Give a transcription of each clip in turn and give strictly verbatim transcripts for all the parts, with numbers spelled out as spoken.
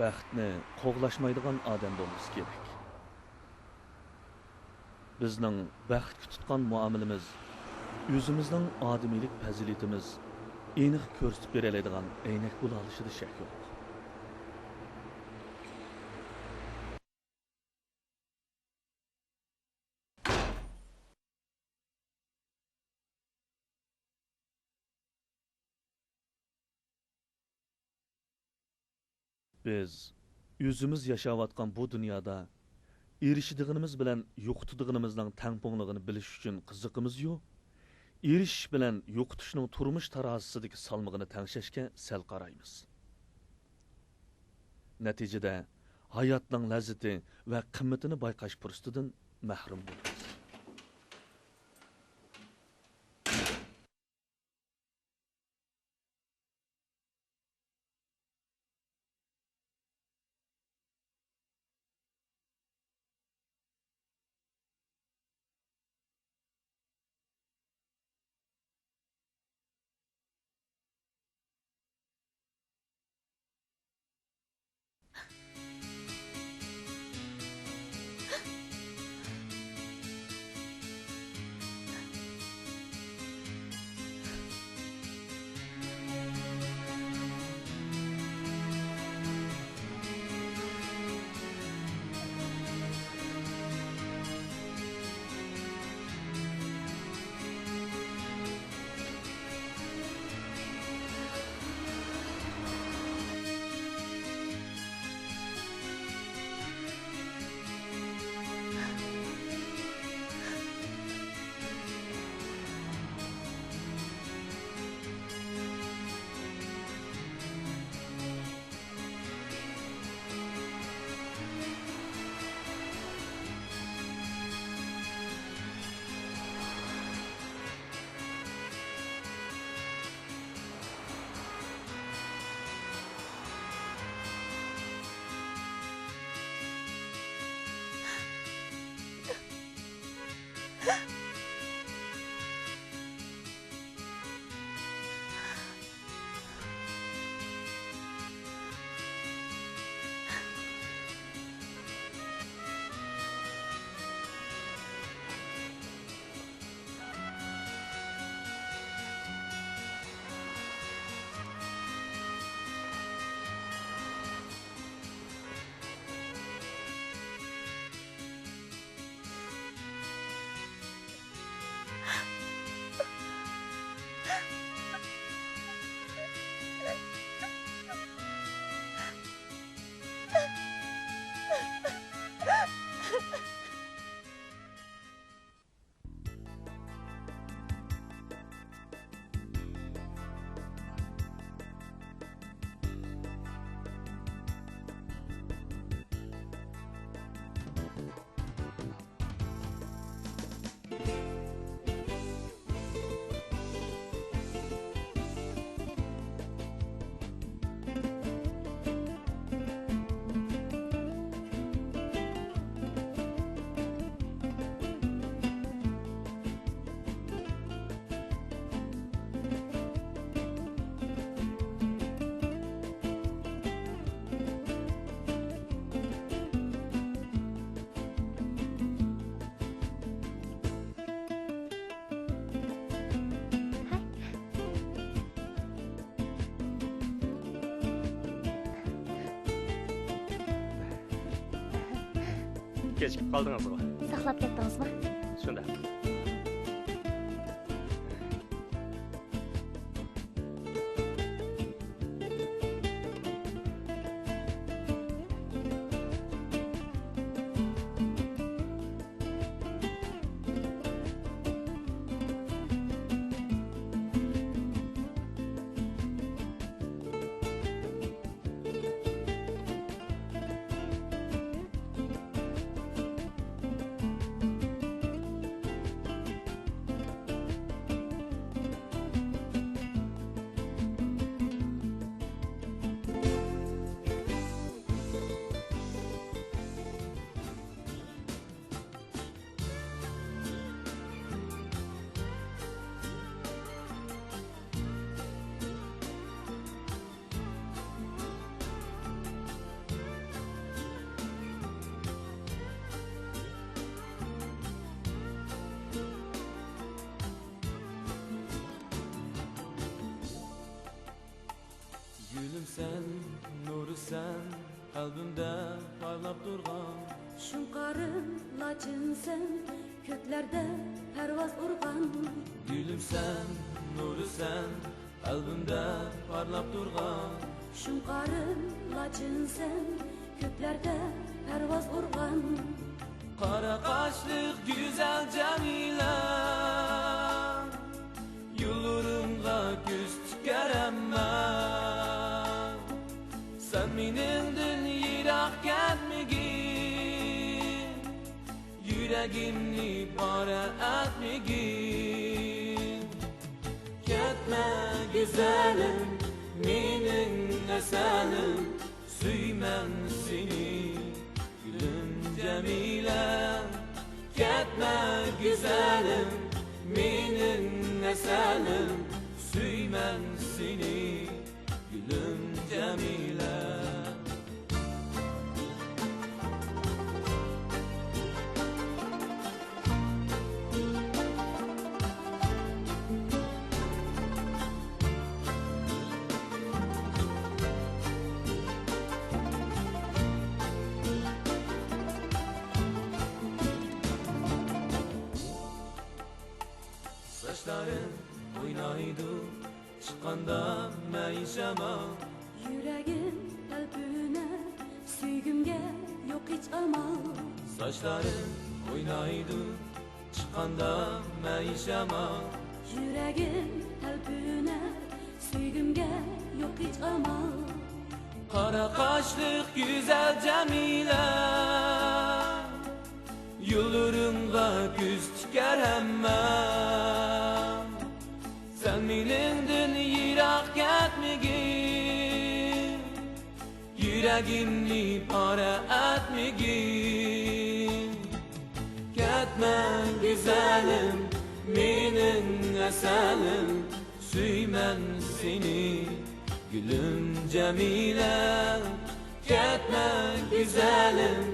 بەختنى قوغلاشمايدىغان ئادەم بولمىسا كېرەك. بىزنىڭ بەختكە تۇتقان مۇئامىلىمىز ئۆزىمىزنىڭ ئادىمىيلىك پەزىلىتىمىز ئېنىق كۆرسىتىپ بېرەلەيدىغان ئەينەك بولالىشىدا شەك يوق. بىز ئۆزىمىز ياشاۋاتقان بۇ دۇنيادا ئېرىشىدىغىنىمىز بىلەن يوقىتىدىغىنىمىزنىڭ تەڭپۇڭلۇقىنى بىلىش ئۈچۈن قىزىقىمىز-يۇ، ئېرىشىش بىلەن يوقىتىشنىڭ تۇرمۇش تارازىسىدىكى سالمىقىنى تەڭشەشكە سەل قارايمىز. نەتىجىدە، ھاياتنىڭ لەززىتى ۋە قىممىتىنى بايقاش پۇرسىتىدىن مەھرۇم بولىمىز. كېچىكىپ قالدىڭىزغۇ؟ ساقلاپ كەتتىڭىزمۇ؟ شۇنداق. قەلبىمدە پارلاپ تۇرغان. شۇڭقارىم لاچىنسەن، كۆكلەردە پەرۋاز ئۇرغان. گۈلۈمسەن، نۇرىسەن، قەلبىمدە پارلاپ تۇرغان. شۇڭقارىم لاچىنسەن، كۆكلەردە پەرۋاز ئۇرغان. قارا قاشلىق گۈزەل جەمىلە، يوللىرىڭغا كۆز تىكەر ھەممە. سەن مېنىڭدىن يىراق كەتمىگىن، يۈرەگىمنى پارە ئەتمىگىن. كەتمە گۈزەلىم، مېنىڭ ئەسەلىم، سۆيىمەن سېنى، گۈلۈم جەمىلە. كەتمە گۈزەلىم، مېنىڭ ئەسەلىم، سۆيىمەن سېنى، گۈلۈم جەمىلە. ساچلىرىڭ ئوينايدۇ، چىققاندا مەيىن شامال. يۈرەككە تەلپۈنەر، سۆيگۈمگە يوق ھېچ ئامال. ساچلىرىڭ ئوينايدۇ، چىققاندا مەيىن شامال. يۈرەككە تەلپۈنەر، سۆيگۈمگە يوق ھېچ ئامال. قارا قاشلىق گۈزەل جەمىلە، يوللىرىڭغا كۆز تىكەر ھەممە. سەن مېنىڭدىن يىراق كەتمىگىن، يۈرەگىمنى پارە ئەتمىگىن. كەتمە گۈزەلىم، مېنىڭ ئەسەلىم، سۆيىمەن سېنى، گۈلۈم جەمىلە. كەتمە گۈزەلىم،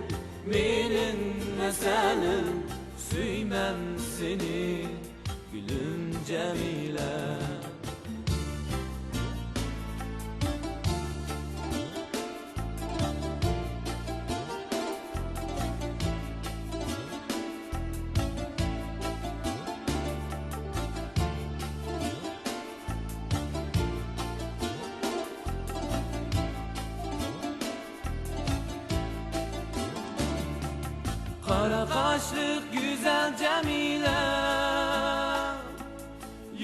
مېنىڭ ئەسەلىم، سۆيىمەن سېنى، گۈلۈم جەمىلە. قارا قاشلىق گۈزەل جەمىلە،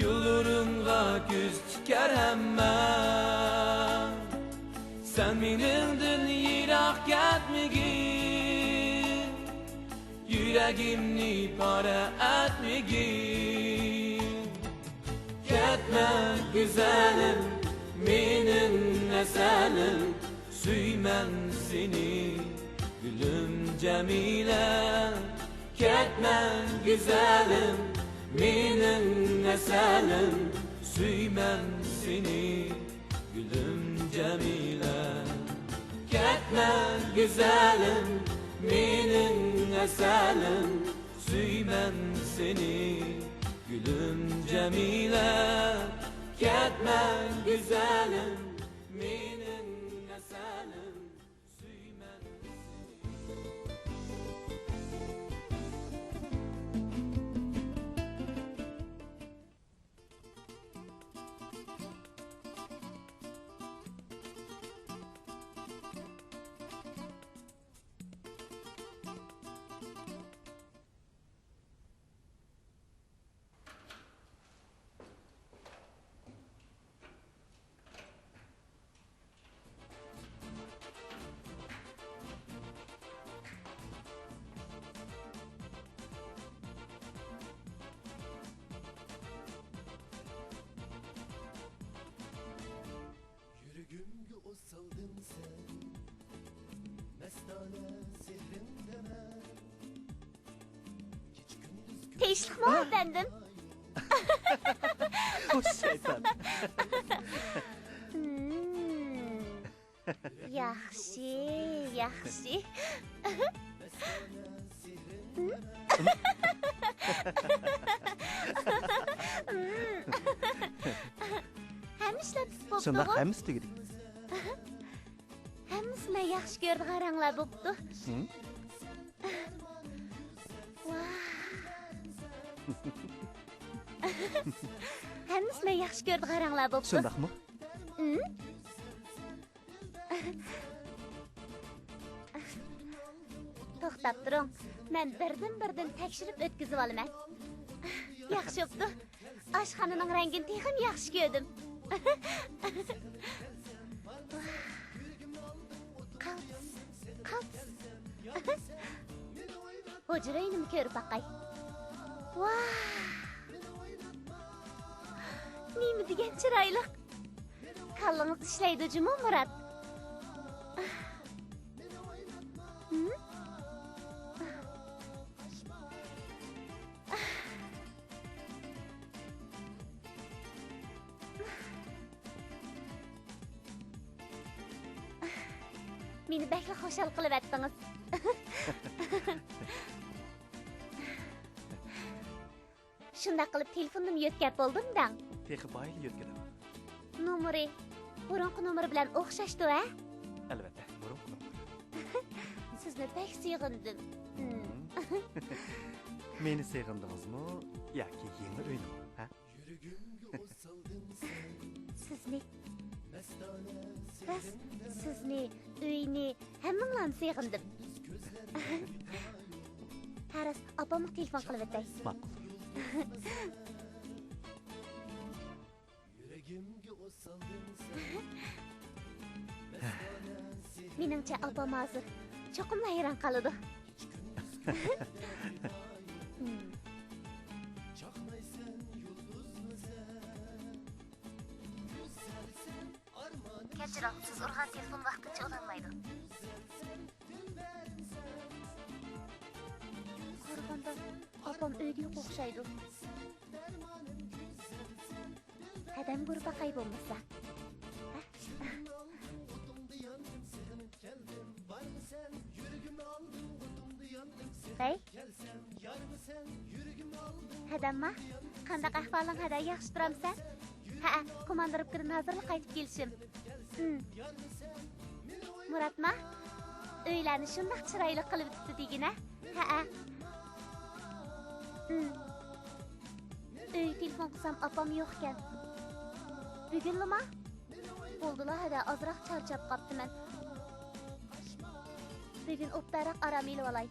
يوللىرىڭغا كۆز تىكەر ھەممە. سەن مېنىڭدىن يىراق كەتمىگىن، يۈرەگىمنى پارە ئەتمىگىن. كەتمە گۈزەلىم، مېنىڭ ئەسەلىم، سۆيىمەن سېنى، گۈلۈم جەمىلە. كەتمە گۈزەلىم، مېنىڭ ئەسەلىم، سۆيىمەن سېنى، گۈلۈم جەمىلە. كەتمە گۈزەلىم، مېنىڭ ئەسەلىم، سۆيىمەن سېنى، گۈلۈم جەمىلە. كەتمە گۈزەلىم، مېنىڭ ئەسەلىم، سۆيىمەن سېنى. يۈرىكىمگە ئوت سالدىڭ سەن، مەستانە سېھرىڭدە مەن. كېچە كۈندۈز كۆز تىنچلىقمۇ، ئەپەندىم؟ خوش شەيتان. مم. ياخشى، ياخشى. ھەممە ئىشلار پۈتۈپ بوپتۇغۇ؟ شۇنداق، ھەممىسى تۈگىدى. ھەممىسى مەن ياخشى كۆرىدىغان رەڭلەر بوپتۇ. ۋاھ. ھەممىسى مەن ياخشى كۆرىدىغان رەڭلەر بوپتۇ. شۇنداقمۇ؟ توختاپ تۇرۇڭ، مەن بىردىن-بىردىن تەكشۈرۈپ ئۆتكۈزۈۋالىمەن. ياخشى بوپتۇ. ئاشخانىنىڭ رەڭگىنى تېخىمۇ ياخشى كۆردۈم. قالتىس، قالتىس. ھۇجرا ئۆينىمۇ كۆرۈپ باقاي. ۋاھ! نېمە دېگەن چىرايلىق! كاللىڭىز ئىشلەيدۇ جۇمۇ، مۇرات؟ ھىم؟ مېنى بەكلا خۇشال قىلىۋەتتىڭىز. شۇنداق قىلىپ تېلېفوننىمۇ يۆتكەپ بولدۇم دەڭ. تېخى بايىلا يۆتكىدىم. نومۇرى بۇرۇنقى نومۇر بىلەن ئوخشاشتۇ ھە؟ ئەلۋەتتە، بۇرۇنقى نومۇر. سىزنى بەك سېغىندىم. مېنى سېغىندىڭىزمۇ ياكى يېڭى ئۆينىمۇ ھە؟ سىزنى، راست، سىزنى، ئۆينى، ھەممىڭلارنى سېغىندىم. ھە راست، ئاپامغا تېلېفون قىلىۋېتەي. ماقۇل. مېنىڭچە ئاپام ھازىر چوقۇملا ھەيران قالىدۇ. كەچۈرۈڭ، سىز ئۇرغان تېلېفون ۋاقتىنچە ئۇلانمايدۇ. قارىغاندا ئاپام ئۆيدە يوق ئوخشايدۇ. ھەدەمگە ئۇرۇپ باقاي بولمىسا. ھەي، ھەدەمما، قانداق ئەھۋالىڭ ھەدە، ياخشى تۇرامسەن؟ ھەئە، كوماندىروپكىدىن ھازىرلا قايتىپ كېلىشىم. ھىم. مۇراتما، ئۆيلەرنى شۇنداق چىرايلىق قىلىۋېتىپتۇ دېگىنە. ھەئە. ھىم. ئۆيگە تېلېفون قىلسام ئاپام يوقكەن. بۈگۈنلىما؟ بولدىلا ھەدە، ئازراق چارچاپ قاپتىمەن. بۈگۈن ئوبدانراق ئارام ئېلىۋالاي.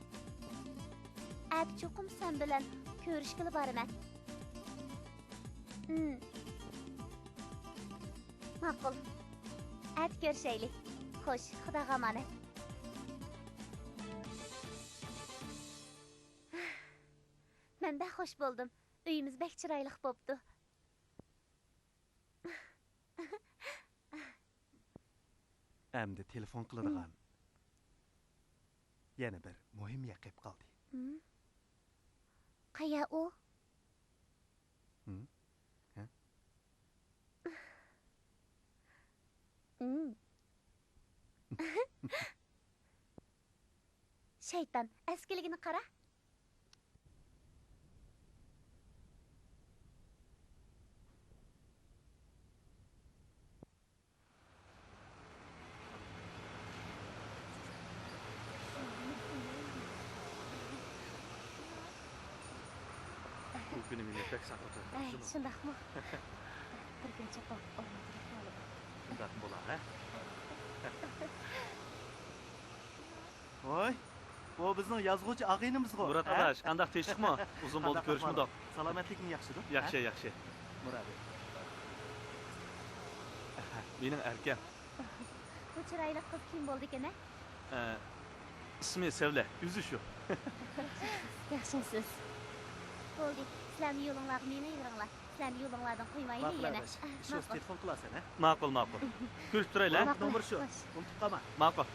ئەتە چوقۇم سەن بىلەن كۆرۈشكىلى بارىمەن. ھىم. ماقۇل. ئەتە كۆرۈشەيلى. خوش، خۇداغا ئامانەت. مەن بەك خوش بولدۇم. ئۆيىمىز بەك چىرايلىق بوپتۇ. ئەمدى تېلېفون قىلىدىغان يەنە بىر مۇھىم يەر قېلىپ قالدى. ھىم؟ قەيەر ئۇ؟ ھىم؟ ھە؟ ھىم. شەيتان، ئەسكىلىگىنى قارا. بۇ كۈنى مېنى بەك ساقلىتىۋاتىدۇ. ئەي، شۇنداقمۇ؟ بىر كۈن چوقۇم ئورۇندۇرۇپ بولىدۇ. شۇنداق بولا، ھە؟ ۋاي، بۇ بىزنىڭ يازغۇچى ئاغىنىمىزغۇ، مۇرات ھە؟ ئاداش، قانداق، تىنچلىقمۇ؟ ئۇزۇن بولدى كۆرۈشمىدۇق. سالامەتلىكىڭ ياخشىدۇ؟ ياخشى، ھە؟ ياخشى. مۇرادى. مېنىڭ ئەركەم. بۇ چىرايلىق قىز كىم بولىدىكىن، ھە؟ ئە، ئىسمى سەۋلە، ئۆزى شۇ. ياخشىمسىز؟ بولدى، سىلەرمۇ يولۇڭلارغا مېڭىۋېرىڭلار. سىلەرنى يولۇڭلاردىن قويمايلى يەنە. ماقۇل ئاداش. ئىشىڭىزغا تېلېفون قىلارسەن، ھە؟ ماقۇل، ماقۇل. كۆرۈشۈپ تۇرايلى، ھە؟ ماقۇل، نومۇر شۇ. خوش. ئۇنتۇپ قالما. ماقۇل.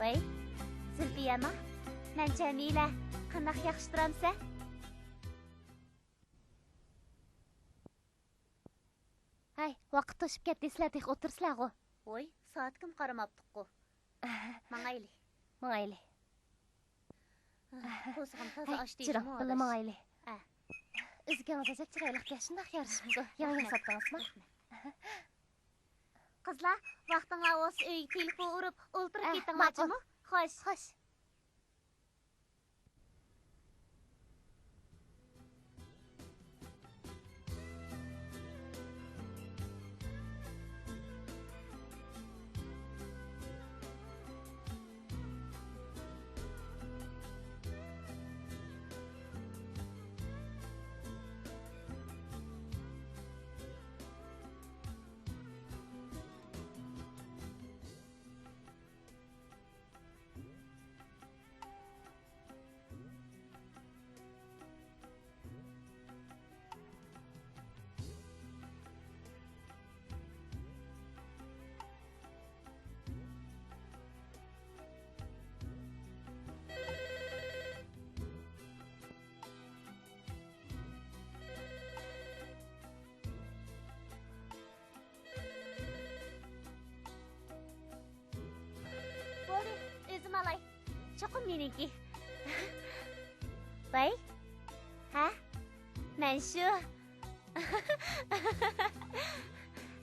ۋەي، زۇلپىيەما، مەن جەمىلە، قانداق ياخشى تۇرامسەن؟ ھەي، ۋاقىت توشۇپ كەتتى، سىلەر تېخى ئولتۇرىسىلەرغۇ. ۋوي، سائەتكىمۇ قارىماپتىققۇ. ماڭايلى. ماڭايلى. قورسىقىم تازا ھەي، ئاچتى جۇمۇ، بىللە ماڭايلى. ئە. ئۆزىكىڭىز ئەجەب چىرايلىقكەن، شۇنداق يارىشىپتۇ. يېڭى ياساتتىڭىزمۇ؟ قىزلار، ۋاقتىڭلار بولسا ئۆيگە تېلېفون ئۇرۇپ ئولتۇرۇپ كېتىڭلار جۇمۇ. خوش. خوش. بولدى، ئۆزۈم ئالاي. چوقۇم مېنىڭكى. ۋەي. ھە؟ مەن شۇ.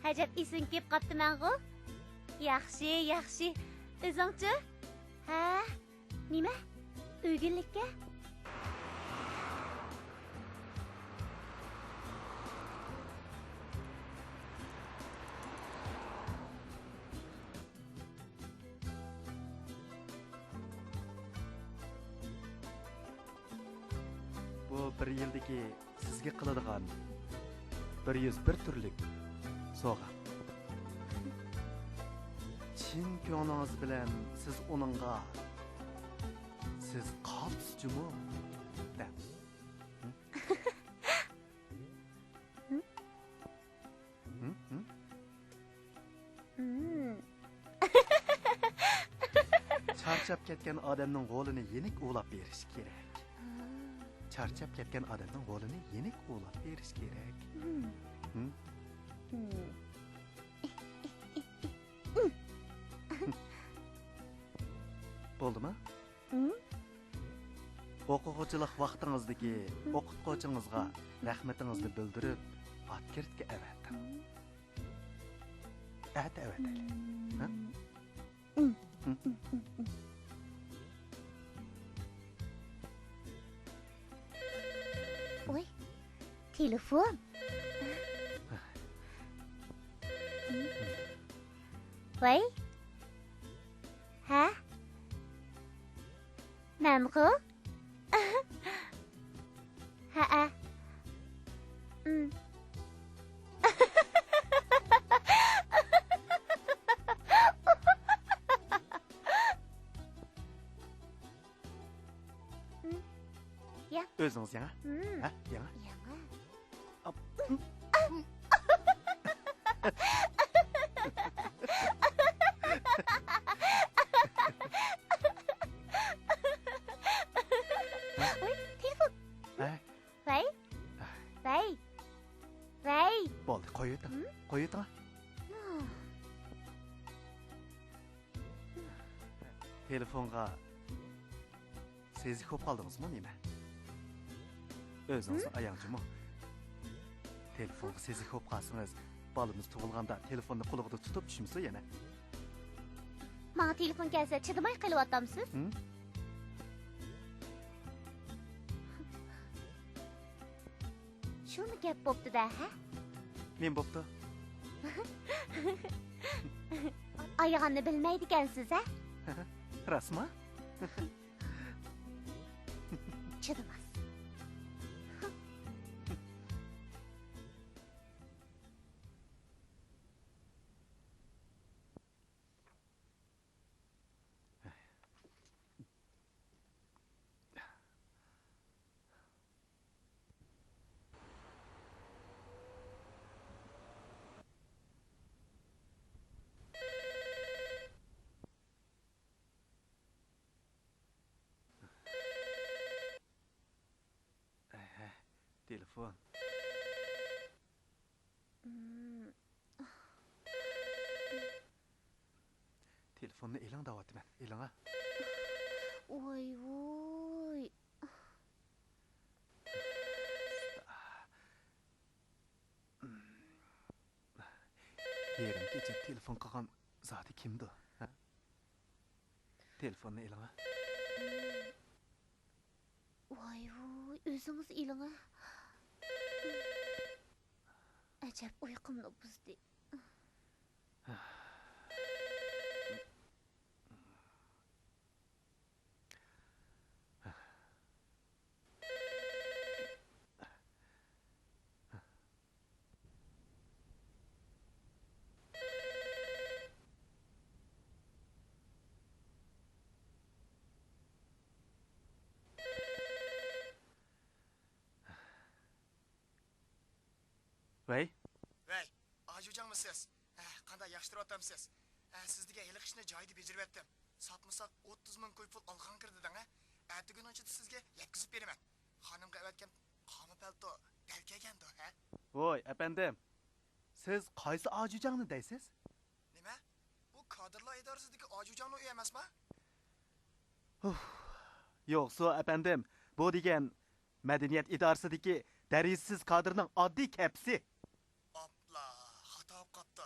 ئەجەب ئېسىڭگە كېلىپ قاپتىمەنغۇ. ياخشى، ياخشى. ئۆزۈڭچۇ؟ ھە؟ نېمە؟ ئۆگۈنلۈككە؟ بۇ بىر يىلدىكى سىزگە قىلىدىغان بىر يۈز بىر تۈرلۈك سوۋغا. چىن كۆڭلىڭىز بىلەن سىز ئۇنىڭغا، «سىز قالتىس جۇمۇ» دەڭ. ھىم؟ ھىم؟ ھىم؟ چارچاپ كەتكەن ئادەمنىڭ غولىنى يېنىك ئۇۋىلاپ بېرىش كېرەك. چارچاپ كەتكەن ئادەمنىڭ غولىنى يېنىك ئۇۋىلاپ بېرىش كېرەك. ھىم؟ بولدىما؟ ئوقۇغۇچىلىق ۋاقتىڭىزدىكى ئوقۇتقۇچىڭىزغا رەھمىتىڭىزنى بىلدۈرۈپ، ئاتكىرتكە ئەۋەتىڭ. ئەتە ئەۋەتەيلى. ھە؟ ۋوي، تېلېفون. ۋەي. ھە؟ مەنغۇ؟ ھەئە. يا. ئۆزىڭىز يەڭ. ھە، يەڭ. يەڭ. ۋاي، تېلېفون. ھە؟ ۋەي. ۋەي. ۋەي. بولدى، قويۇۋېتىڭ. ھىم؟ قويۇۋېتىڭ. تېلېفونغا سېزىك بولۇپ قالدىڭىزمۇ نېمە؟ ئۆزىڭىزنى ئاياڭ جۇمۇ. تېلېفونغا سېزىك بولۇپ قالسىڭىز، بالىمىز تۇغۇلغاندا تېلېفوننى قولىغا تۇتۇپ چۈشمىسۇن يەنە. ماڭا تېلېفون كەلسە چىدىماي قېلىۋاتامسىز؟ ھىم؟ شۇمۇ گەپ بوپتۇ-دە، ھە؟ نېمە بوپتۇ؟ ئايىغاننى بىلمەيدىكەنسىز، ھە؟ راستمۇ؟ چىدىماس. بۇنى ئېلىڭ دەۋاتىمەن، ئېلىڭا. ۋاي ۋۇي. يېرىم كېچە تېلېفون قىلغان زادى كىمدۇ؟ ھە؟ تېلېفوننى ئېلىڭا. ۋاي ۋۇي، ئۆزىڭىز ئېلىڭا. ئەجەب ئۇيقۇمنى بۇزدى. ۋەي. ۋەي، ئاجۇجاڭمۇ سىز؟ ھە، قانداق، ياخشى تۇرۇۋاتامسىز؟ ھە، سىز دېگەن ھېلىقى ئىشنى جايىدا بېجىرىۋەتتىم. ساتمىساق ئوتتۇز مىڭ كوي پۇل ئالغان كىردى دەڭ، ھە؟ ئەتىگۈن ئاچىدا سىزگە يەتكۈزۈپ بېرىمەن. خانىمغا ئەۋەتكەن قاما پەلتو دەل كەلگەندۇ، ھە؟ ۋوي، ئەپەندىم، سىز قايسى ئاجۇجاڭنى دەيسىز؟ نېمە؟ بۇ كادىرلار ئىدارىسىدىكى ئاجۇجاڭنىڭ ئۆيى ئەمەسما؟ ھۇھ، يوقسۇ، ئەپەندىم، بۇ دېگەن مەدەنىيەت ئىدارىسىدىكى دەرىجىسىز كادىرنىڭ ئاددىي كەپىسى. ئاپلا، خاتا ئۇقۇپ قاپتۇ.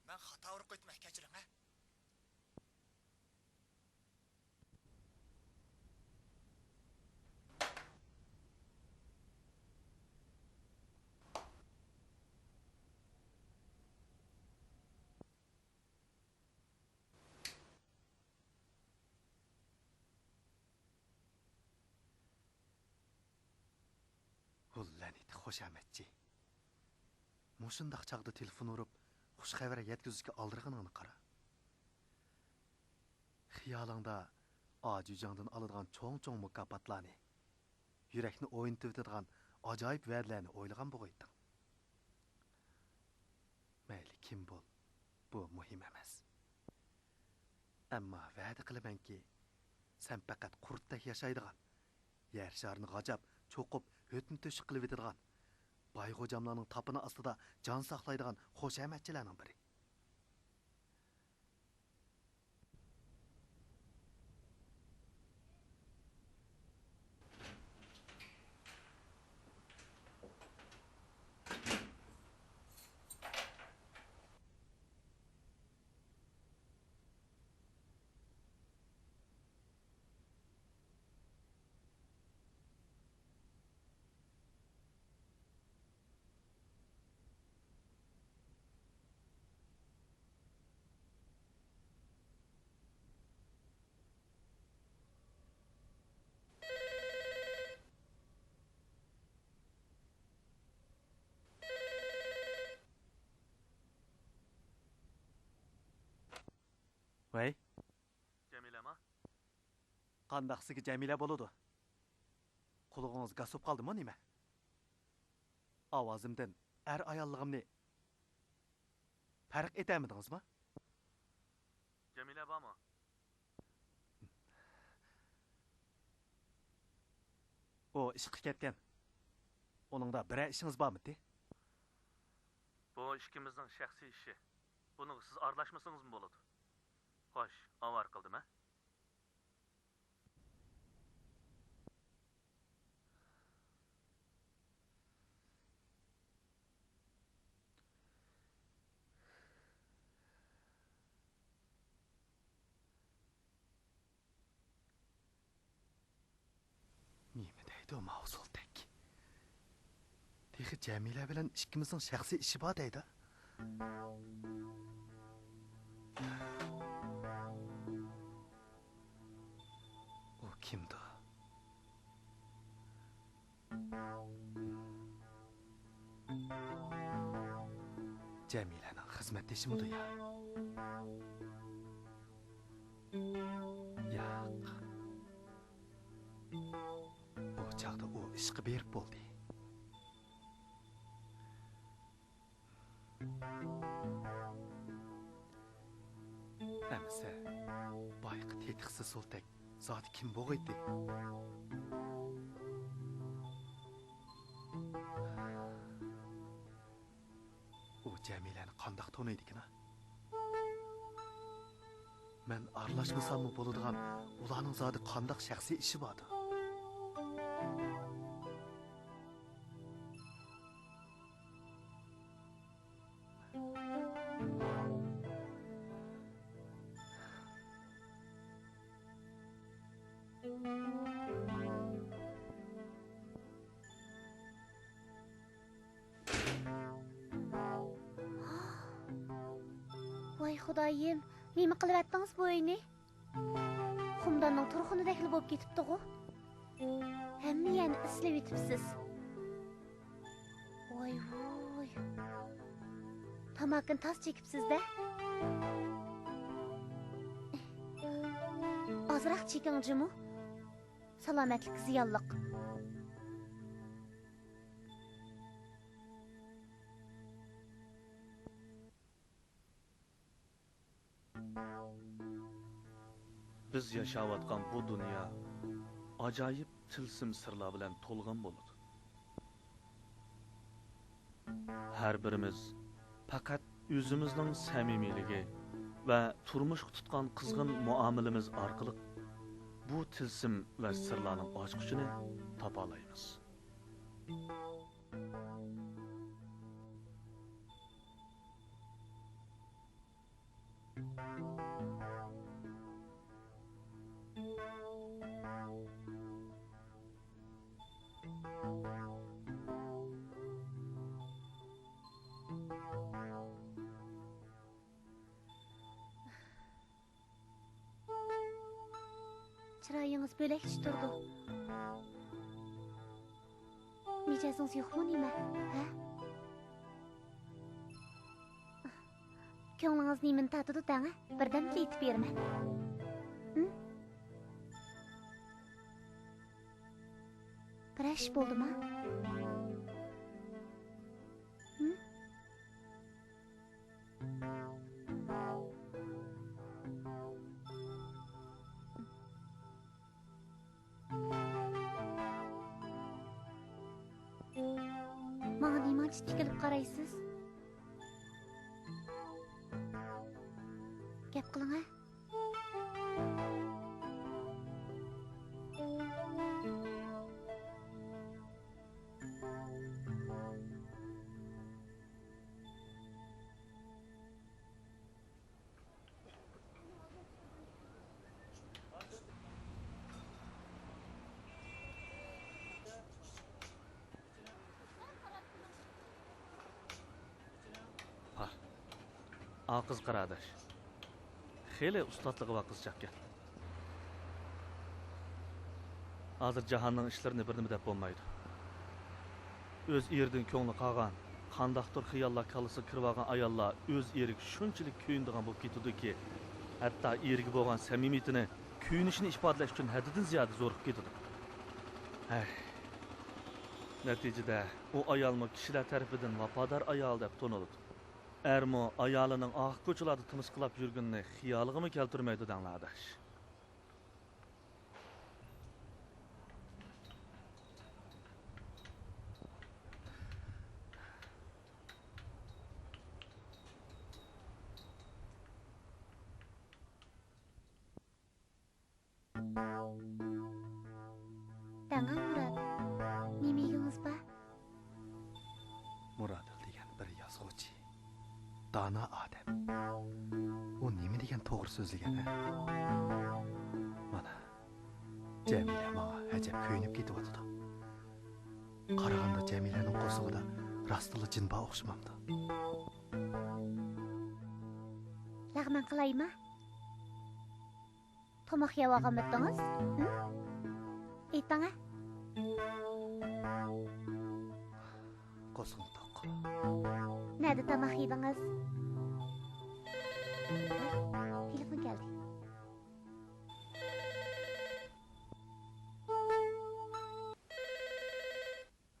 مەن خاتا ئۇرۇپ قويۇپتىمەن، كەچۈرۈڭ، ھە؟ ھۇ لەنىتى خۇشامەتچى! مۇشۇنداق چاغدا تېلېفون ئۇرۇپ، خۇش خەۋەر يەتكۈزۈشكە ئالدىرىغىنىڭنى قارا. خىيالىڭدا ئاجۇجاڭدىن ئالىدىغان چوڭ-چوڭ مۇكاپاتلارنى، يۈرەكنى ئوينىتىۋېتىدىغان ئاجايىپ ۋەدىلەرنى ئويلىغان بوغايتتىڭ. مەيلى كىم بول، بۇ مۇھىم ئەمەس. ئەمما ۋەدە قىلىمەنكى، سەن پەقەت قۇرتتەك ياشايدىغان، يەر شارىنى غاجاپ، چوقۇپ، ھۆتنە تۆشۈك قىلىۋېتىدىغان، باي غوجاملارنىڭ تاپىنى ئاستىدا جان ساقلايدىغان خۇشامەتچىلەرنىڭ بىرى. ۋەي. جەمىلەما؟ قانداقسىگە جەمىلە بولىدۇ؟ قۇلىقىڭىز گاس بولۇپ قالدىمۇ نېمە؟ ئاۋازىمدىن ئەر-ئاياللىقىمنى پەرق ئېتەلمىدىڭىزمۇ؟ جەمىلە بارمۇ؟ ئۇ ئىشقا كەتكەن. ئۇنىڭدا بىرەر ئىشىڭىز بارمىدى؟ بۇ ئىككىمىزنىڭ شەخسىي ئىشى. بۇنىڭغا سىز ئارىلاشمىسىڭىزمۇ بولىدۇ. خوش، ئاۋارە قىلدىم، ھە؟ نېمە دەيدۇ ماۋۇ سولتەك؟ تېخى جەمىلە بىلەن ئىككىمىزنىڭ شەخسىي ئىشى بار دەيدۇ. ئۇ كىمدۇ؟ جەمىلەنىڭ خىزمەتدىشىمىدۇ يا؟ ياق. ئۇ چاغدا ئۇ ئىشقا بېرىپ بولدى. ئەمىسە، بايىقى تېتىقسىز سولتەك زادى كىم بوغايتتى؟ ئۇ جەمىلەنى قانداق تونۇيدىكىنا؟ مەن ئارىلاشمىساممۇ بولىدىغان، ئۇلارنىڭ زادى قانداق شەخسىي ئىشى باردۇ؟ ۋاي خۇدايىم، نېمە قىلىۋەتتىڭىز بۇ ئۆينى؟ قۇمداننىڭ تۇرخۇنىدەكلا بولۇپ كېتىپتىغۇ. ھەممە يەرنى ئىسلىۋېتىپسىز. ۋاي ۋۇي. تاماكىنى تاز چېكىپسىز-دە. ئازراق چېكىڭ جۇمۇ. سالامەتلىككە زىيانلىق. بىز ياشاۋاتقان بۇ دۇنيا ئاجايىپ تىلسىم سىرلار بىلەن تولغان بولىدۇ. ھەر بىرىمىز پەقەت ئۆزىمىزنىڭ سەمىمىيلىكى ۋە تۇرمۇشقا تۇتقان قىزغىن مۇئامىلىمىز ئارقىلىق بۇ تىلسىم ۋە سىرلارنىڭ ئاچقۇچىنى تاپالايمىز. چىرايىڭىز بۆلەكچە تۇرىدۇ. مىجەزىڭىز يوقمۇ نېمە؟ ھە؟ كۆڭلىڭىز نېمىنى تارتىدۇ دەڭە، بىردەمدىلا ئېيتىپ بېرىمەن. ھىم؟ بىرەر ئىش بولدىما؟ ھىم؟ ماڭا نېمانچە تىكىلىپ قارايسىز؟ گەپ قىلىڭە. پاھ. ئا قىز قاراداش. خېلى ئۇستاتلىقى بار قىزچاقكەن. ھازىر جاھاننىڭ ئىشلىرىنى بىر نېمە دەپ بولمايدۇ. ئۆز ئېرىدىن كۆڭلى قالغان، قانداقتۇر خىياللار كاللىسىغا كىرىۋالغان ئاياللار ئۆز ئېرىگە شۇنچىلىك كۆيۈنىدىغان بولۇپ كېتىدۇكى، ھەتتا ئېرىگە بولغان سەمىمىيىتىنى، كۆيۈنۈشىنى ئىپادىلەش ئۈچۈن ھەددىدىن زىيادە زورىقىپ كېتىدۇ. ھەي. نەتىجىدە ئۇ ئايالمۇ كىشىلەر تەرىپىدىن ۋاپادار ئايال دەپ تونۇلىدۇ. ئەرمۇ ئايالىنىڭ ئارقا كوچىلاردا تىمىسقىلاپ يۈرگىنىنى خىيالىغىمۇ كەلتۈرمەيدۇ دەڭلار ئاداش. دەڭا مۇرات، نېمە يېگۈڭىز بار؟ مۇرادىل دېگەن بىر يازغۇچى، دانا ئادەم. ئۇ نېمە دېگەن توغرا سۆزلىگەن، ھە؟ مانا، جەمىلە ماڭا ئەجەب كۆيۈنۈپ كېتىۋاتىدۇ. قارىغاندا جەمىلەنىڭ قورسىقىدا راستتىنلا جىن بار ئوخشىمامدۇ؟ لەغمەن قىلايما؟ تاماق يەۋالغانمىدىڭىز؟ ھىم؟ ئېيتىڭە. قورسىقىم توق. نەدە تاماق يېدىڭىز؟ تېلېفون كەلدى.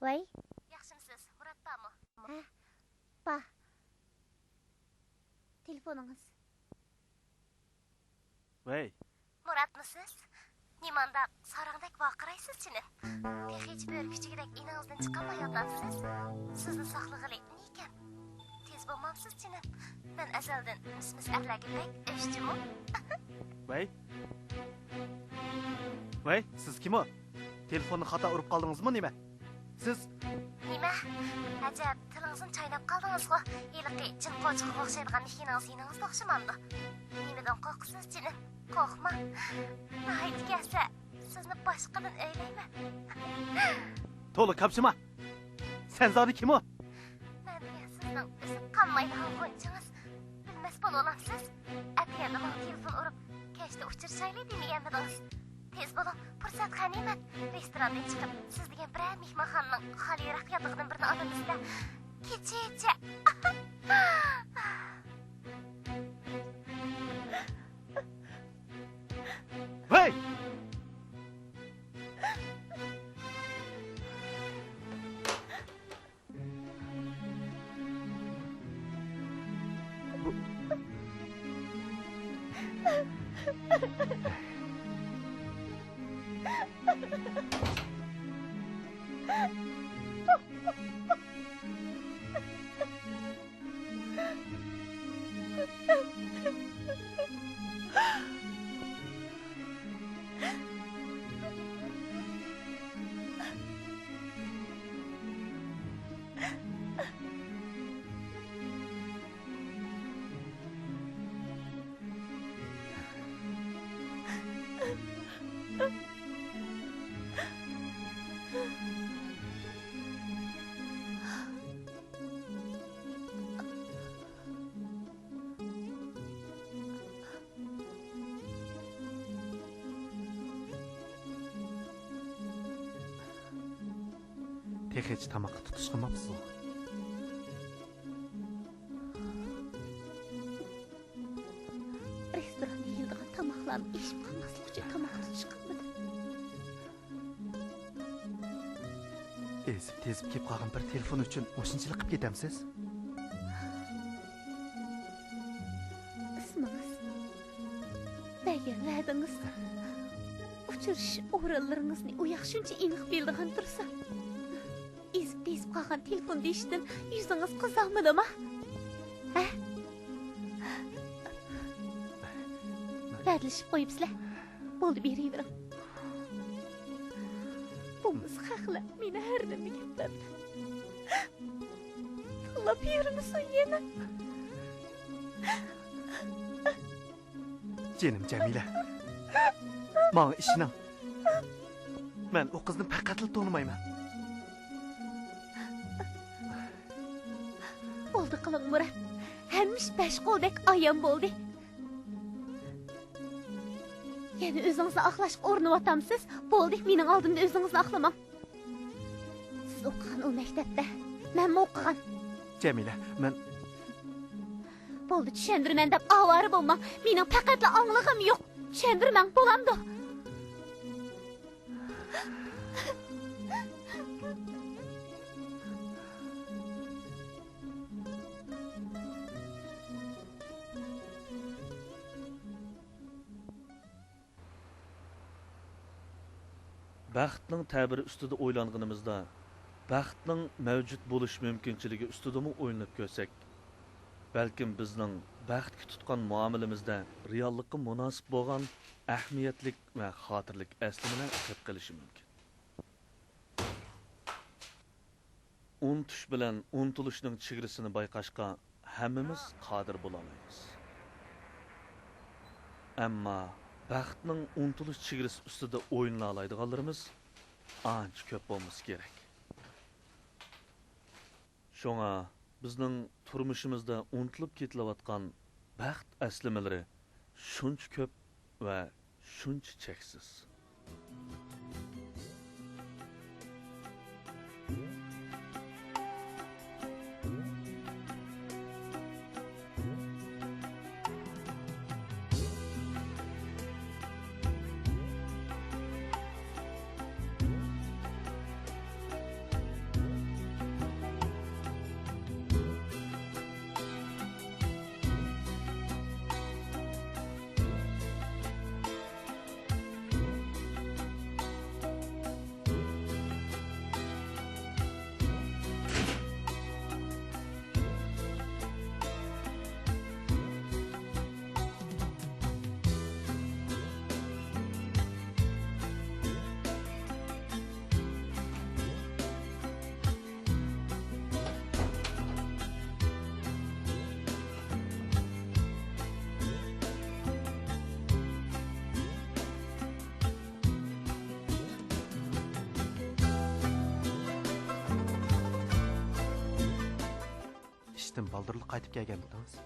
ۋەي. ياخشىمسىز؟ مۇرات بارمۇ؟ ھە، بار. تېلېفونىڭىز. ۋەي. مۇراتمۇسىز؟ نېمانداق ساراڭدەك ۋارقىرايسىز جېنىم؟ تېخىچە بۆرە كۈچۈكىدەك ئىنىڭىزدىن چىقالمايۋاتامسىز؟ سىزنى ساقلىغىلى نېكەم؟ تېز بولمامسىز جېنىم؟ مەن ئەزەلدىن مىس-مىس ئەرلەرگە بەك ئۆچ جۇمۇ. ۋەي. ۋەي، سىز كىم ئۇ؟ تېلېفوننى خاتا ئۇرۇپ قالدىڭىزمۇ نېمە؟ سىز. نېمە؟ ئەجەب، تىلىڭىزنى چايناپ قالدىڭىزغۇ؟ ھېلىقى جىن قوچىقىغا ئوخشايدىغان مېھىنىڭىز يېنىڭىزدا ئوخشىمامدۇ؟ نېمىدىن قورقىسىز، جېنىم؟ قورقماڭ. ناھايىتى كەلسە، سىزنى باشقىدىن ئۆيلەيمەن. تولا كاپشىما! سەن زادى كىم ئۇ؟ مەن دېگەن سىزنىڭ ئۈزۈپ قالمايدىغان غۇنچىڭىز. بىلمەس بولۇۋالامسىز؟ ئەتىگەندە ماڭا تېلېفون ئۇرۇپ، كەچتە ئۇچرىشايلى دېمىگەنمىدىڭىز؟ تېز بولۇڭ، پۇرسەت غەنىيمەت. رېستوراندىن چىقىپ، سىز دېگەن بىرەر مېھمانخانىنىڭ خالىيراق ياتىقىدىن بىرىنى ئالىمىز-دە. كېچىچە. ھەي! تېخىچە تاماققا تۇتۇشقىماپسىزغۇ؟ رېستوراندا يېيىلىدىغان تاماقلارنى ئېشىپ قالماسلىق ئۈچۈن تاماققا تۇتۇشقانمىدىم. ئېزىپ-تېزىپ كېلىپ قالغان بىر تېلېفون ئۈچۈن مۇشۇنچىلىك قىلىپ كېتەمسىز؟ ئىسمىڭىز، بەرگەن ۋەدىڭىز، ئۇچرىشىش ئورۇنلىرىڭىزنى ئۇ ياق شۇنچە ئېنىق بىلىدىغان تۇرسا، ئېزىپ-تېزىپ قالغان تېلېفون دېيىشتىن يۈزىڭىز قىزارمىدىما؟ ھە؟ ۋەدىلىشىپ قويۇپسىلەر. بولدى، بېرىۋېرىڭ. بولمىسا خەقلەر مېنى ھەر نېمە گەپلەردە تىللاپ يۈرمىسۇن يەنە. جېنىم جەمىلە، ماڭا ئىشىنىڭ. مەن ئۇ قىزنى پەقەتلا تونۇمايمەن. بولدى قىلىڭ، مۇرات. ھەممە ئىش بەش قولدەك ئايان بولدى. يەنە ئۆزىڭىزنى ئاقلاشقا ئۇرۇنۇۋاتامسىز؟ بولدى، مېنىڭ ئالدىمدا ئۆزىڭىزنى ئاقلىماڭ. سىز ئوقۇغان ئۇ مەكتەپتە مەنمۇ ئوقۇغان. جەمىلە، مەن. بولدى، چۈشەندۈرىمەن دەپ ئاۋارە بولماڭ. مېنىڭ پەقەتلا ئاڭلىغۇم يوق. چۈشەندۈرمەڭ، بولامدۇ؟ بەختنىڭ تەبىرى ئۈستىدە ئويلانغىنىمىزدا، بەختنىڭ مەۋجۇت بولۇش مۇمكىنچىلىكى ئۈستىدىمۇ ئويلىنىپ كۆرسەك، بەلكىم بىزنىڭ بەختكە تۇتقان مۇئامىلىمىزدە رېئاللىققا مۇناسىپ بولغان ئەھمىيەتلىك ۋە خاتىرىلىك ئەسلىمىلەر كۆپ قېلىشى مۇمكىن. ئۇنتۇش بىلەن ئۇنتۇلۇشنىڭ چېگرىسىنى بايقاشقا ھەممىمىز قادىر بولالايمىز. ئەمما بەختنىڭ ئۇنتۇلۇش چېگرىسى ئۈستىدە ئوينىلالايدىغانلىرىمىز ئانچە كۆپ بولمىسا كېرەك. شۇڭا بىزنىڭ تۇرمۇشىمىزدا ئۇنتۇلۇپ كېتىلىۋاتقان بەخت ئەسلىمىلىرى شۇنچە كۆپ ۋە شۇنچە چەكسىز. سىزدىن بالدۇرلا قايتىپ كەلگەنمىدىڭىز؟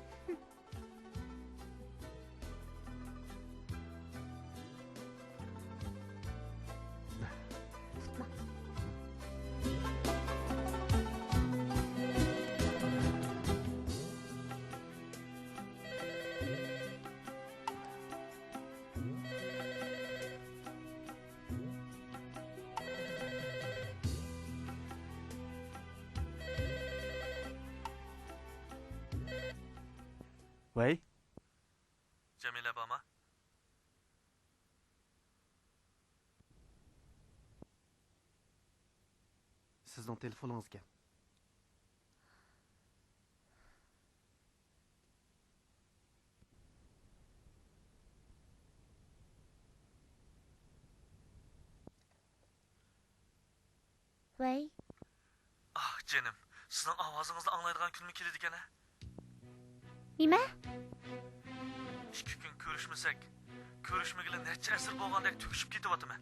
ۋەي. جەمىلە بارمۇ؟ سىزنىڭ تېلېفونىڭىزكەن. ۋەي. ئاھ، جېنىم، سىزنىڭ ئاۋازىڭىزنى ئاڭلايدىغان كۈنمۇ كېلىدىكەن ھە؟ نېمە؟ ئىككى كۈن كۆرۈشمىسەك، كۆرۈشمىگىلى نەچچە ئەسىر بولغاندەك تۈگىشىپ كېتىۋاتىمەن.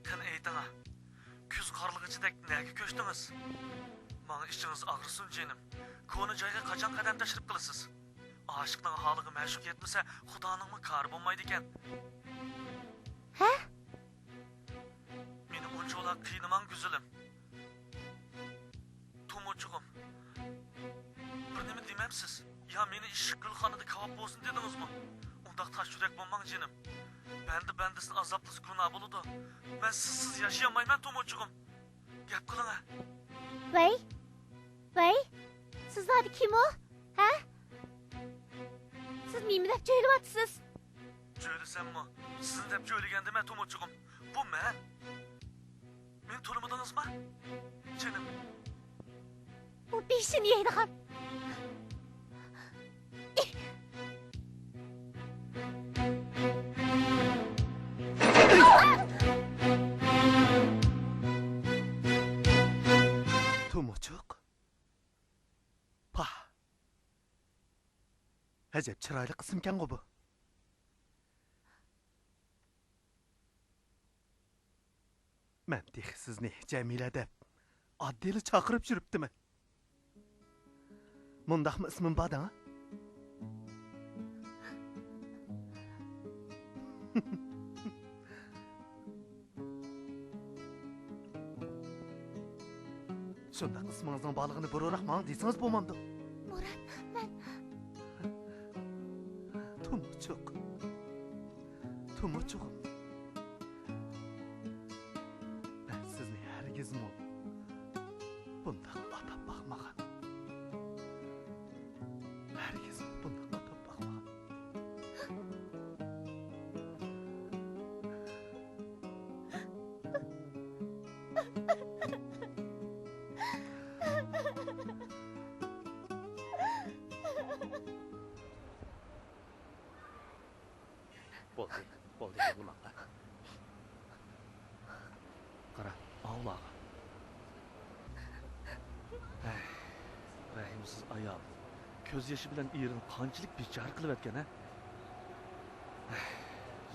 قېنى ئېيتىڭا، كۈز قارلىغىچىدەك نەگە كۆچتىڭىز؟ ماڭا ئىچىڭىز ئاغرىسۇن جېنىم. كونا جايغا قاچان قەدەم تەشرىپ قىلىسىز؟ ئاشىقنىڭ ھالىغا مەشۇق يەتمىسە، خۇدانىڭمۇ كارى بولمايدىكەن. ھە؟ مېنى ئۇنچىۋالا قىينىماڭ گۈزىلىم. تومۇچۇغۇم، بىر نېمە دېمەمسىز؟ يا مېنى ئىششىق گۈلخانىدا كاۋاپ بولسۇن دېدىڭىزمۇ؟ ئۇنداق تاش يۈرەك بولماڭ جېنىم. بەندە بەندىسىنى ئازابلىسا گۇناھ بولىدۇ. مەن سىزسىز ياشىيالمايمەن تومۇچۇغۇم. گەپ قىلىڭە. ۋەي، ۋەي، سىزلاردا كىم ئۇ؟ ھە؟ سىز نېمە دەپ جۆيلۈۋاتىسىز؟ جۆيلىسەممۇ، سىزنى دەپ جۆيلىگەندىمەن تومۇچۇغۇم. بۇ مەن. مېنى تونۇمىدىڭىزمۇ؟ جېنىم. ئۇ بېشىنى يەيدىغان. تومۇچۇق. پاھ. ئەجەب چىرايلىق ئىسىمكەنغۇ بۇ. مەن تېخى سىزنى جەمىلە دەپ ئاددىيلا چاقىرىپ يۈرۈپتىمەن. مۇنداقمۇ ئىسمىم بار دەڭ؟ شۇنداق ئىسمىڭىزنىڭ بارلىقىنى بۇرۇنراق ماڭا دېسىڭىز بولمامدۇ؟ مۇرات، مەن. تومۇچۇق. تومۇچۇغۇم. مەن سىزنى ھەرگىزمۇ بۇنداق ئاتاپ باقمىغان. ھەرگىزمۇ بۇنداق ئاتاپ باقمىغان. بولدى، بولدى، يىغلىماڭلار. قارا، ئاۋۇلارغا. ھەي، رەھىمسىز ئايال. كۆز يېشى بىلەن ئېرىنى قانچىلىك بىچارە قىلىۋەتكەن، ھە؟ ھەي،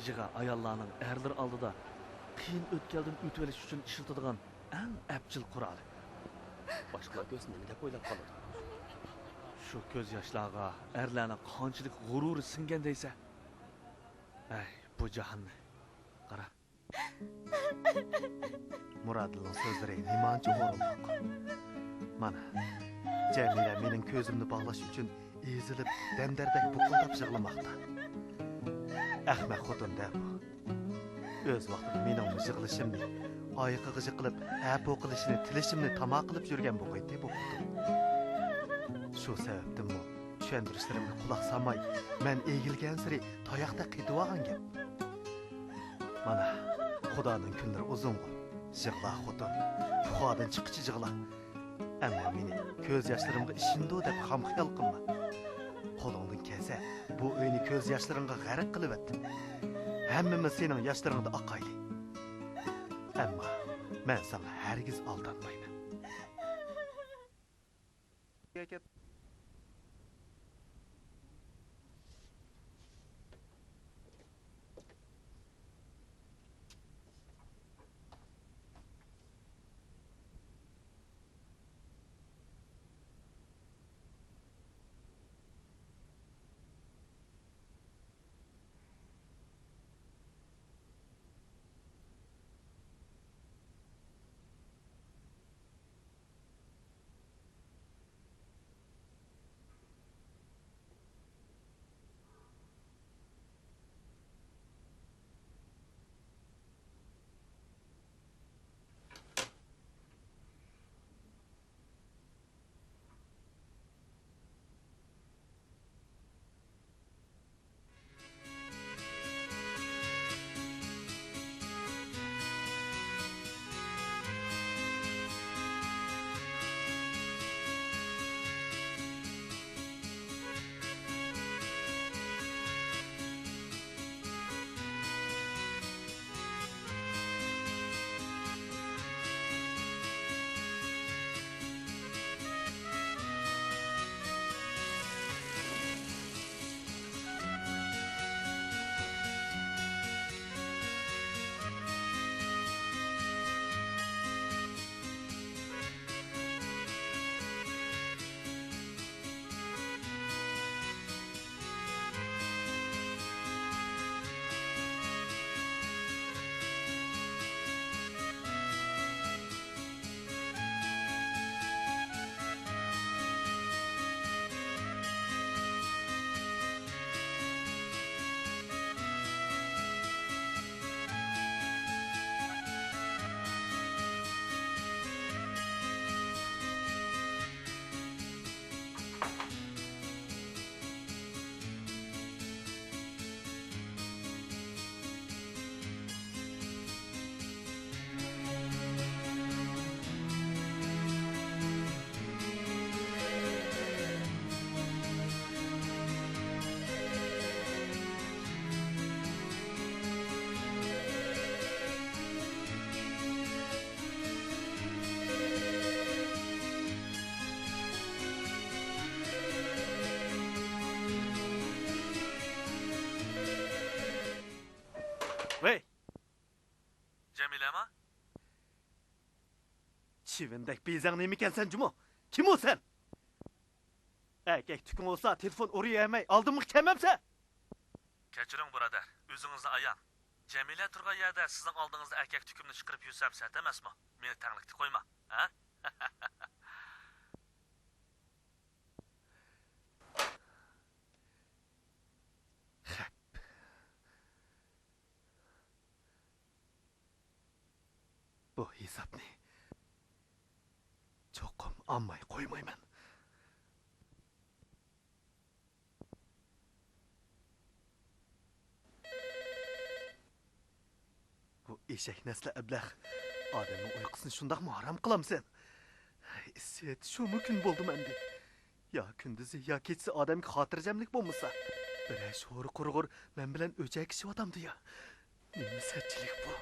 يىغا ئاياللارنىڭ ئەرلىرى ئالدىدا قىيىن ئۆتكەلدىن ئۆتۈۋېلىش ئۈچۈن ئىشلىتىدىغان ئەڭ ئەپچىل قورالى. باشقىلار كۆرسە نېمە دەپ ئويلاپ قالىدۇ؟ شۇ كۆز ياشلارغا ئەرلەرنىڭ قانچىلىك غۇرۇرى سىڭگەن دەيسە؟ ھەي، بۇ جاھاننى قارا. مۇرادىلنىڭ سۆزلىرى نېمانچە ئورۇنلۇق. مانا، جەمىلە مېنىڭ كۆزۈمنى باغلاش ئۈچۈن ئېزىلىپ، دەمدەردەك بۇقۇلداپ يىغلىماقتا. ئەخمەق خوتۇن-دە بۇ. ئۆز ۋاقتىدا مېنىڭمۇ يىغلىشىمنى، ئايىقىغا يىقىلىپ، ھە-پو قىلىشىنى، تىلىشىمنى تاما قىلىپ يۈرگەن بۇ قېتى بوپتۇ. شۇ سەۋەبتىنمۇ چۈشەندۈرۈشلىرىمگە قۇلاق سالماي، مەن ئېگىلگەنسېرى تاياقتەك قېتىۋالغان گەپ. مانا، خۇدانىڭ كۈنلىرى ئۇزۇنغۇ. يىغلا خوتۇن، پۇخادىن چىققىچە يىغلا. ئەمما مېنى كۆز ياشلىرىمغا ئىشىنىدۇ دەپ خام خىيال قىلما. قولۇڭدىن كەلسە، بۇ ئۆينى كۆز ياشلىرىڭغا غەرق قىلىۋەت. ھەممىمىز سېنىڭ ياشلىرىڭدا ئاقايلى. ئەمما مەن ساڭا ھەرگىز ئالدانمايمەن. چىۋىندەك بېزەڭ نېمىكەنسەن جۇمۇ؟ كىم ئۇ سەن؟ ئەركەك تۈكۈڭ بولسا تېلېفون ئۇرۇۋەرمەي ئالدىمغا كەلمەمسەن؟ كەچۈرۈڭ بۇرادەر، ئۆزىڭىزنى ئاياڭ. جەمىلە تۇرغان يەردە سىزنىڭ ئالدىڭىزدا ئەركەك تۈكۈمنى چىقىرىپ يۈرسەم سەت ئەمەسمۇ؟ مېنى تەڭلىكتە قويماڭ، ھە؟ خەپ. بۇ ھېسابنى چوقۇم ئالماي قويمايمەن. بۇ ئېشەك نەسلى ئەبلەخ. ئادەمنىڭ ئۇيقۇسىنى شۇنداقمۇ ھارام قىلامسەن؟ ئىسىت، شۇمۇ كۈن بولدىمۇ ئەمدى؟ يا كۈندۈزى، يا كېچىسى ئادەمگە خاتىرجەملىك بولمىسا، بىرەر شورى قۇرغۇر مەن بىلەن ئۆچەكىشىۋاتامدۇ يا؟ نېمە سەتچىلىك بۇ؟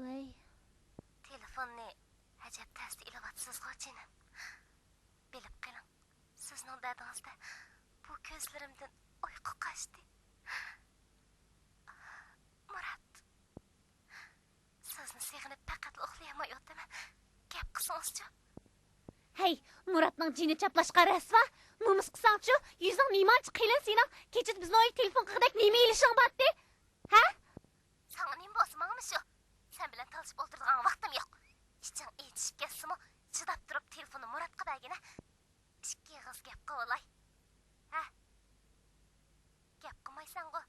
ۋەي. تېلېفوننى ئەجەب تەستە ئېلىۋاتىسىزغۇ، جېنىم. بىلىپ قېلىڭ، سىزنىڭ دەردىڭىزدە بۇ كۆزلىرىمدىن ئۇيقۇ قاچتى. مۇرات، سىزنى سېغىنىپ پەقەتلا ئۇخلىيالمايۋاتىمەن. گەپ قىلسىڭىزچۇ؟ ھەي، مۇراتنىڭ جېنى چاپلاشقا رەسۋا. نومۇس قىلساڭچۇ؟ يۈزۈڭ نېمانچە قىلىن سېنىڭ؟ كېچىدە بىزنىڭ ئۆيگە تېلېفون قىلغۇدەك نېمە ئېلىشىڭ بارتى؟ ھە؟ ساڭا نېمە بولسا، ماڭىمۇ شۇ. سەن بىلەن تالىشىپ ئولتۇرىدىغان ۋاقتىم يوق. ئىچىڭ ئېچىشىپ كەتسىمۇ، چىداپ تۇرۇپ تېلېفوننى مۇراتقا بەرگىنە. ئىككى ئېغىز گەپ قىلىۋالاي. ھە؟ گەپ قىلمايسەنغۇ؟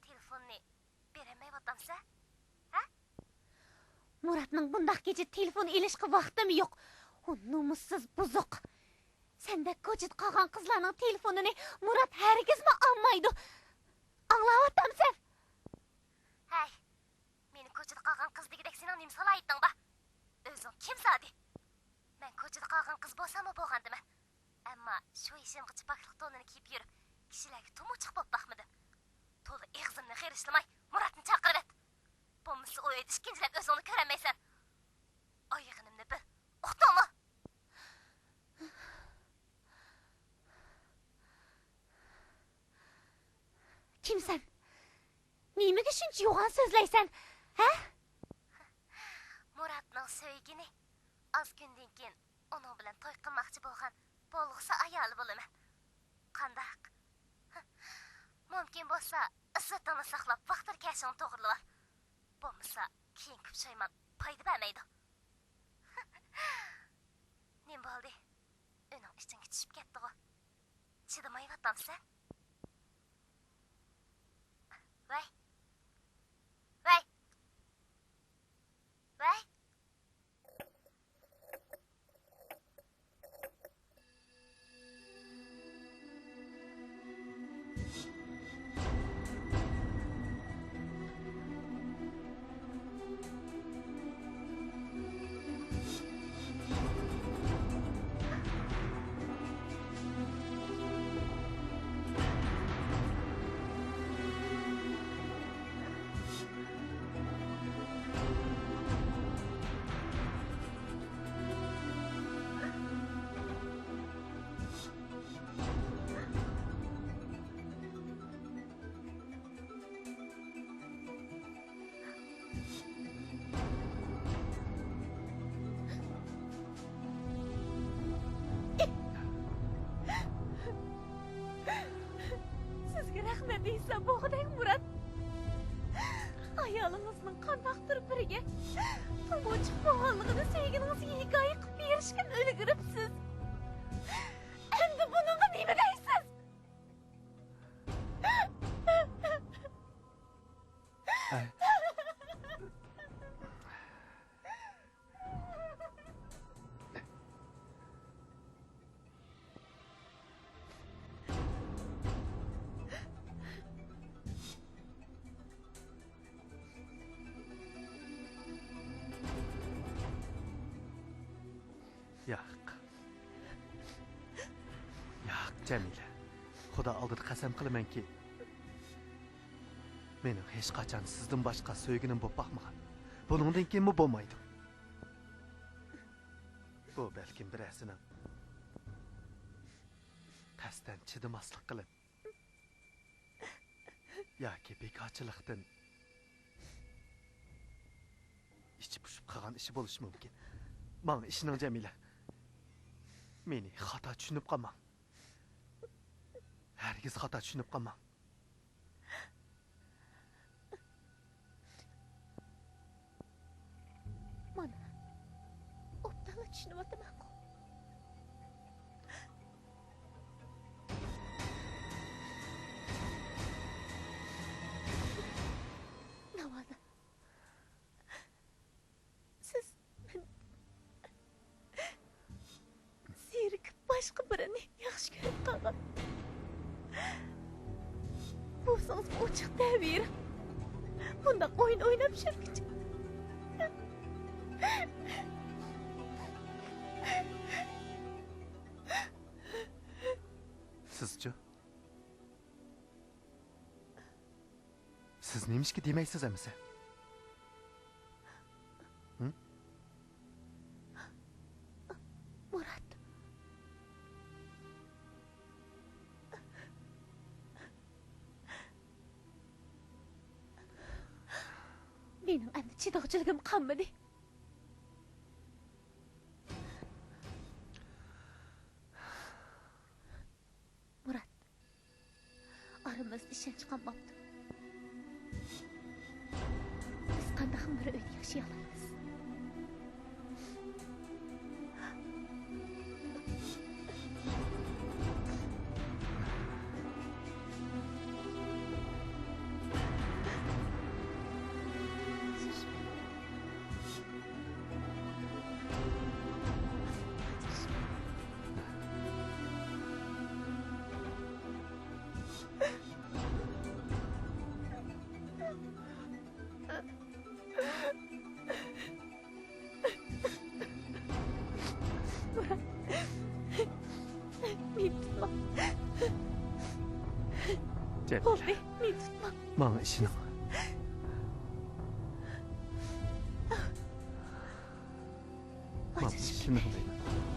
تېلېفوننى بېرەلمەيۋاتامسەن؟ ھە؟ مۇراتنىڭ بۇنداق كېچىدە تېلېفون ئېلىشقا ۋاقتىمۇ يوق. ئۇ نومۇسسىز بۇزۇق. سەندەك كوچىدا قالغان قىزلارنىڭ تېلېفونىنى مۇرات ھەرگىزمۇ ئالمايدۇ. ئاڭلاۋاتامسەن؟ ھەي، مېنى كوچىدا قالغان قىز دېگۈدەك سېنىڭ نېمە سالاھىيىتىڭ بار؟ ئۆزۈڭ كىم زادى؟ مەن كوچىدا قالغان قىز بولساممۇ بولغانىدىمەن. ئەمما شۇ يېشىمغىچە پاكلىق تونىنى كىيىپ يۈرۈپ، كىشىلەرگە تومۇچۇق بولۇپ باقمىدىم. تولا ئېغىزىمنى غېرىشلىماي، مۇراتنى چاقىرىۋەت. بولمىسا ئۇ ئۆيدە ئىككىنچىلەپ ئۆزۈڭنى كۆرەلمەيسەن. ئايىغىنىمنى بىل. ئۇقتۇڭمۇ؟ كىمسەن؟ نېمىگە شۇنچە يوغان سۆزلەيسەن، ھە؟ مۇراتنىڭ سۆيگىنى، ئاز كۈندىن كېيىن ئۇنىڭ بىلەن توي قىلماقچى بولغان بولغۇسى ئايالى بولىمەن. قانداق؟ مۇمكىن بولسا، ئىززىتىڭنى ساقلاپ، ۋاقتىدا كەشىڭنى توغرىلىۋال. بولمىسا، كېيىن پۇشايمان پايدا بەرمەيدۇ. نېمە بولدى؟ ئۈنۈڭ ئىچىڭگە چۈشۈپ كەتتىغۇ؟ چىدىمايۋاتامسەن؟ ۋەي! ۋەي! ۋەي! سىزگە رەھمەت دېسە بولغۇدەك، مۇرات. ئايالىڭىزنىڭ قانداقتۇر بىرىگە تومۇچۇق بولغانلىقىنى سۆيگىنىڭىزگە ھېكايە قىلىپ بېرىشكە ئۈلگۈرۈپسىز. ئەمدى بۇنىڭغا نېمە دەيسىز؟ ياق. ياق، جەمىلە. خۇدا ئالدىدا قەسەم قىلىمەنكى، مېنىڭ ھېچقاچان سىزدىن باشقا سۆيگىنىم بولۇپ باقمىغان. بۇنىڭدىن كېيىنمۇ بولمايدۇ. بۇ بەلكىم بىرەرسىنىڭ قەستەن چىدىماسلىق قىلىپ، ياكى بىكارچىلىقتىن ئىچى پۇشۇپ قالغان ئىشى بولۇشى مۇمكىن. ماڭا ئىشىنىڭ، جەمىلە. مېنى خاتا چۈشىنىپ قالماڭ. ھەرگىز خاتا چۈشىنىپ قالماڭ. مانا، ئوبدانلا چۈشىنىۋاتىمەنغۇ. ناۋادا، سىز مەن زېرىكىپ باشقا بىرىنى ياخشى كۆرۈپ قالغان بولسىڭىز، ئوچۇق دەۋېرىڭ. بۇنداق ئويۇن ئويناپ يۈرگۈچە. سىزچۇ؟ سىز نېمىشقا دېمەيسىز ئەمىسە؟ ھە؟ مۇرات. مېنىڭ ئەمدى چىدىغۇچىلىكىم قالمىدى. مۇرات، ئارىمىزدا ئىشەنچ قالماپتۇ. بىز قانداقمۇ بىر ئۆيدە ياشىيالايمىز؟ مېنى تۇتما. جەمىلە. بولدى، مېنى تۇتما. ماڭا ئىشىنىڭ. ماڭا ئىشىنىڭ دەيمەن.